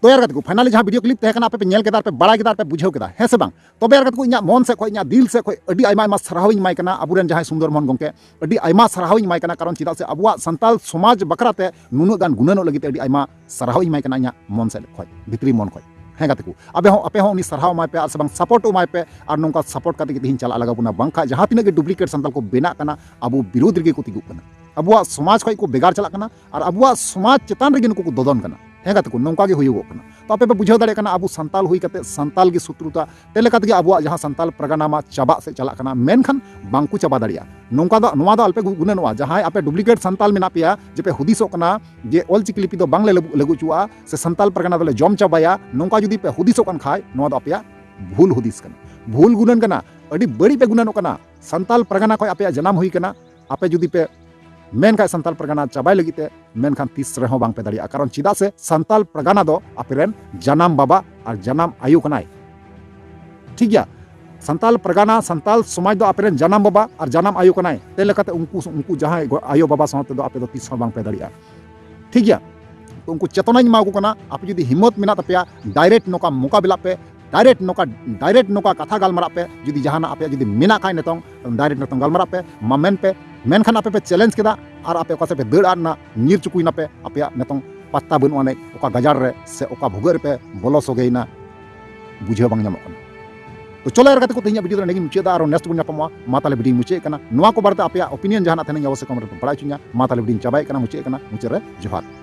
ᱛᱚ ᱭᱟᱨ ᱜᱟᱛᱮ ᱠᱚ, finally ᱡᱟᱦᱟᱸ video clip ᱛᱟᱦᱮᱸ ᱠᱟᱱᱟ, ᱟᱯᱮ ᱯᱮ ᱧᱮᱞ ᱠᱮᱫᱟ ᱟᱨ ᱯᱮ ᱵᱟᱲᱟᱭ ᱠᱮᱫᱟ ᱟᱨ ᱯᱮ ᱵᱩᱡᱷᱟᱹᱣ ᱠᱮᱫᱟ, ᱦᱮᱸ ᱥᱮ ᱵᱟᱝ? ᱛᱚᱵᱮ ᱭᱟᱨ ᱜᱟᱛᱮ ᱠᱚ, ᱤᱧᱟᱹᱜ ᱢᱚᱱ ᱥᱮᱫ ᱠᱷᱚᱱ, ᱤᱧᱟᱹᱜ ᱫᱤᱞ ᱥᱮᱫ ᱠᱷᱚᱱ ᱟᱹᱰᱤ ᱟᱭᱢᱟ ᱟᱭᱢᱟ ᱥᱟᱨᱦᱟᱣ ᱤᱧ ᱮᱢᱟᱭ ᱠᱟᱱᱟ ᱟᱵᱚᱨᱮᱱ ᱡᱟᱦᱟᱸᱭ ᱥᱩᱱᱫᱚᱨ ᱢᱳᱦᱚᱱ ᱜᱚᱢᱠᱮ᱾ ᱟᱹᱰᱤ ᱟᱭᱢᱟ ᱥᱟᱨᱦᱟᱣ ᱤᱧ ᱮᱢᱟᱭ ᱠᱟᱱᱟ, ᱠᱟᱨᱚᱱ ᱪᱮᱫᱟᱜ ᱥᱮ ᱟᱵᱚᱣᱟᱜ ᱥᱟᱱᱛᱟᱞ ᱥᱚᱢᱟᱡᱽ ᱵᱟᱠᱷᱨᱟ ᱛᱮ ᱱᱩᱱᱟᱹᱜ ᱜᱟᱱ ᱜᱩᱱᱟᱹᱱᱚᱜ ᱞᱟᱹᱜᱤᱫ ᱛᱮ ᱟᱹᱰᱤ ᱟᱭᱢᱟ ᱥᱟᱨᱦᱟᱣ ᱤᱧ ᱮᱢᱟᱭ ᱠᱟᱱᱟ ᱤᱧᱟᱹᱜ ᱢᱚᱱ ᱥᱮᱫ ᱠᱷᱚᱱ, ᱵᱷᱤᱛᱨᱤ ᱢᱚᱱ ᱠᱷᱚᱱ᱾ ᱦᱮᱸ ᱜᱟᱛᱮ ᱠᱚ, ᱟᱯᱮ ᱦᱚᱸ, ᱟᱯᱮ ᱦᱚᱸ ᱩᱱᱤ ᱥᱟᱨᱦᱟᱣ ᱮᱢᱟᱭ ᱯᱮ ᱟᱨ ᱥᱮ ᱵᱟᱝ support ᱮᱢᱟᱭ ᱯᱮ, ᱟᱨ ᱱᱚᱝᱠᱟ support ᱠᱟᱛᱮ ᱜᱮ ᱛᱮᱦᱮᱧ ᱪᱟᱞᱟᱜ ᱞᱟᱜᱟᱣ ᱵᱚᱱᱟ, ᱵᱟᱝᱠᱷᱟᱱ ᱡᱟᱦᱟᱸ ᱛᱤᱱᱟᱹᱜ ᱜᱮ duplicate ᱥᱟᱱᱛᱟᱞ ᱠᱚ ᱵᱮᱱᱟᱜ ᱠᱟᱱᱟ, ᱟᱵᱚ ᱵᱤᱨᱳᱫᱷ ᱨᱮᱜᱮ ᱠᱚ ᱛᱤᱸᱜᱩᱜ ᱠᱟᱱᱟ, ᱟᱵᱚᱣᱟᱜ ᱥᱚᱢᱟᱡᱽ ᱠᱷᱚᱱ ᱠᱚ ᱵᱮᱜᱟᱨ ᱪᱟᱞᱟᱜ ᱠᱟᱱᱟ ᱟᱨ ᱟᱵᱚᱣᱟᱜ ᱥᱚᱢᱟᱡᱽ ᱪᱮᱛᱟᱱ ᱨᱮᱜᱮ ᱱᱩᱠᱩ ᱠᱚ ᱫᱚᱫᱚᱱ ᱠᱟᱱᱟ᱾ ᱦᱮᱸ ᱜᱟᱛᱮ ᱠᱚ, ᱱᱚᱝᱠᱟ ᱜᱮ ᱦᱩᱭᱩᱜᱚᱜ ᱠᱟᱱᱟ᱾ ᱛᱚ ᱟᱯᱮ ᱯᱮ ᱵᱩᱡᱷᱟᱹᱣ ᱫᱟᱲᱮᱭᱟᱜ ᱠᱟᱱᱟ, ᱟᱵᱚ ᱥᱟᱱᱛᱟᱞ ᱦᱩᱭ ᱠᱟᱛᱮ ᱥᱟᱱᱛᱟᱞ ᱜᱮ ᱥᱚᱛᱨᱩᱛᱟ, ᱛᱮ ᱞᱮᱠᱟ ᱛᱮᱜᱮ ᱟᱵᱚᱣᱟᱜ ᱡᱟᱦᱟᱸ ᱥᱟᱱᱛᱟᱞ ᱯᱟᱨᱜᱟᱱᱟ ᱢᱟ ᱪᱟᱵᱟᱜ ᱥᱮᱫ ᱪᱟᱞᱟᱜ ᱠᱟᱱᱟ, ᱢᱮᱱᱠᱷᱟᱱ ᱵᱟᱝ ᱠᱚ ᱪᱟᱵᱟ ᱫᱟᱲᱮᱭᱟᱜᱼᱟ᱾ ᱱᱚᱝᱠᱟ ᱫᱚ, ᱱᱚᱣᱟ ᱫᱚ ᱟᱞᱚᱯᱮ ᱜᱩ-, ᱜᱩᱱᱟᱹᱱᱚᱜᱼᱟ᱾ ᱡᱟᱦᱟᱸᱭ ᱟᱯᱮ duplicate ᱥᱟᱱᱛᱟᱞ ᱢᱮᱱᱟᱜ ᱯᱮᱭᱟ, ᱡᱮ ᱯᱮ ᱦᱩᱫᱤᱥᱚᱜ ᱠᱟᱱᱟ ᱡᱮ ᱚᱞᱪᱤᱠᱤ ᱞᱤᱯᱤ ᱫᱚ ᱵᱟᱝ ᱞᱮ ᱞᱟᱹᱜᱩ, ᱞᱟᱹᱜᱩ ᱦᱚᱪᱚᱣᱟᱜᱼᱟ ᱥᱮ ᱥᱟᱱᱛᱟᱞ ᱯᱟᱨᱜᱟᱱᱟ ᱫᱚᱞᱮ ᱡᱚᱢ ᱪᱟᱵᱟᱭᱟ, ᱱᱚᱝᱠᱟ ᱡᱩᱫᱤ ᱯᱮ ᱦᱩᱫᱤᱥᱚᱜ ᱠᱟᱱ ᱠᱷᱟᱡ, ᱱᱚᱣᱟ ᱫᱚ ᱟᱯᱮᱭᱟᱜ ᱵᱷᱩᱞ ᱦᱩᱫᱤᱥ ᱠᱟᱱᱟ, ᱵᱷᱩᱞ ᱜᱩᱱᱟᱹᱱ ᱠᱟᱱᱟ, ᱟᱹᱰᱤ ᱵᱟᱹᱲᱤᱡ ᱯᱮ ᱜᱩᱱᱟᱹᱱᱚᱜ ᱠᱟᱱᱟ᱾ ᱥᱟᱱᱛᱟᱞ ᱯᱟᱨᱜᱟᱱᱟ ᱠᱷᱚᱱ ᱟᱯᱮᱭᱟᱜ ᱡᱟᱱᱟᱢ ᱦᱩᱭ ᱠᱟᱱᱟ, ᱟᱯᱮ ᱡᱩᱫᱤ ᱯᱮ ᱢᱮᱱ ᱠᱷᱟᱡ ᱥᱟᱱᱛᱟᱞ ᱯᱟᱨᱜᱟᱱᱟ ᱪᱟᱵᱟᱭ ᱞᱟᱹᱜᱤᱫ ᱛᱮ, ᱢᱮᱱᱠᱷᱟᱱ ᱛᱤᱥ ᱨᱮᱦᱚᱸ ᱵᱟᱝ ᱯᱮ ᱫᱟᱲᱮᱭᱟᱜᱼᱟ᱾ ᱠᱟᱨᱚᱱ ᱪᱮᱫᱟᱜ ᱥᱮ ᱥᱟᱱᱛᱟᱞ ᱯᱟᱨᱜᱟᱱᱟ ᱫᱚ ᱟᱯᱮᱨᱮᱱ ᱡᱟᱱᱟᱢ ᱵᱟᱵᱟ ᱟᱨ ᱡᱟᱱᱟᱢ ᱟᱭᱳ ᱠᱟᱱᱟᱭ᱾ ᱴᱷᱤᱠ ᱜᱮᱭᱟ, ᱥᱟᱱᱛᱟᱞ ᱯᱟᱨᱜᱟᱱᱟ, ᱥᱟᱱᱛᱟᱞ ᱥᱚᱢᱟᱡᱽ ᱫᱚ ᱟᱯᱮᱨᱮᱱ ᱡᱟᱱᱟᱢ ᱵᱟᱵᱟ ᱟᱨ ᱡᱟᱱᱟᱢ ᱟᱭᱳ ᱠᱟᱱᱟᱭ᱾ ᱛᱮ ᱞᱮᱠᱟᱛᱮ ᱩᱱᱠᱩ, ᱩᱱᱠᱩ ᱡᱟᱦᱟᱸᱭ ᱜᱚ-, ᱟᱭᱳ ᱵᱟᱵᱟ ᱥᱟᱶ ᱛᱮᱫᱚ ᱟᱯᱮ ᱫᱚ ᱛᱤᱥ ᱦᱚᱸ ᱵᱟᱝ ᱯᱮ ᱫᱟᱲᱮᱭᱟᱜᱼᱟ᱾ ᱴᱷᱤᱠ ᱜᱮᱭᱟ? ᱛᱚ ᱩᱱᱠᱩ ᱪᱮᱛᱚᱱᱟᱧ ᱮᱢᱟ ᱠᱚ ᱠᱟᱱᱟ, ᱟᱯᱮ ᱡᱩᱫᱤ ᱦᱤᱢᱢᱚᱛ ᱢᱮᱱᱟᱜ ᱛᱟᱯᱮᱭᱟ, direct ᱱᱚᱝᱠᱟ ᱢᱚᱠᱟᱵᱤᱞᱟᱜ ᱯᱮ, direct ᱱᱚᱝᱠᱟ, direct ᱱᱚᱝᱠᱟ ᱠᱟᱛᱷᱟ ᱜᱟᱞᱢᱟᱨᱟᱜ ᱯᱮ᱾ ᱡᱩᱫᱤ ᱡᱟᱦᱟᱱᱟᱜ ᱟᱯᱮᱭᱟᱜ ᱡᱩᱫᱤ ᱢᱮᱱᱟᱜ ᱠᱷᱟᱡ ᱱᱤᱛᱚᱝ, direct ᱱᱤᱛᱚᱝ ᱜᱟᱞᱢᱟᱨᱟᱜ ᱯᱮ, ᱢᱟ ᱢᱮᱱ ᱯᱮ᱾ ᱢᱮᱱᱠᱷᱟᱱ ᱟᱯᱮ ᱯᱮ challenge ᱠᱮᱫᱟ ᱟᱨ ᱟᱯᱮ ᱚᱠᱟ ᱥᱮᱫ ᱯᱮ ᱫᱟᱹᱲ ᱟᱫ ᱮᱱᱟ, ᱧᱤᱨ ᱪᱩᱠᱩᱭ ᱱᱟᱯᱮ, ᱟᱯᱮᱭᱟᱜ ᱱᱤᱛᱚᱝ ᱯᱟᱛᱛᱟ ᱵᱟᱹᱱᱩᱜ ᱟᱹᱱᱤᱡ, ᱚᱠᱟ ᱜᱟᱡᱟᱲ ᱨᱮ ᱥᱮ ᱚᱠᱟ ᱵᱷᱩᱜᱟᱹᱜ ᱨᱮᱯᱮ ᱵᱚᱞᱚ ᱥᱚᱜᱮᱭᱮᱱᱟ, ᱵᱩᱡᱷᱟᱹᱣ ᱵᱟᱝ ᱧᱟᱢᱚᱜ ᱠᱟᱱᱟ᱾ ᱛᱚ ᱪᱚᱞᱚ ᱭᱟᱨ ᱜᱟᱛᱮ ᱠᱚ, ᱛᱮᱦᱮᱧᱟᱜ video ᱫᱚ ᱱᱚᱸᱰᱮ ᱜᱤᱧ ᱢᱩᱪᱟᱹᱫ ᱮᱫᱟ, ᱟᱨᱚ next ᱵᱚᱱ ᱧᱟᱯᱟᱢᱚᱜᱼᱟ᱾ ᱢᱟ ᱛᱟᱦᱞᱮ video ᱧ ᱢᱩᱪᱟᱹᱫ ᱮᱫ ᱠᱟᱱᱟ᱾ ᱱᱚᱣᱟ ᱠᱚ ᱵᱟᱨᱮᱛᱮ ᱟᱯᱮᱭᱟᱜ opinion ᱡᱟᱦᱟᱱᱟᱜ ᱛᱟᱦᱮᱱᱟ, ᱚᱵᱚᱥᱥᱳᱭ comment ᱨᱮ ᱵᱟᱲᱟᱭ ᱦᱚᱪᱚᱧᱟ᱾ ᱢᱟ ᱛᱟᱦᱞᱮ video ᱧ ᱪᱟᱵᱟᱭᱮᱫ ᱠᱟᱱᱟ, ᱢᱩᱪᱟᱹᱫ ᱮᱫ ᱠᱟᱱᱟ, ᱢᱩᱪᱟᱹᱫ ᱨᱮ ᱡᱚᱦᱟᱨ᱾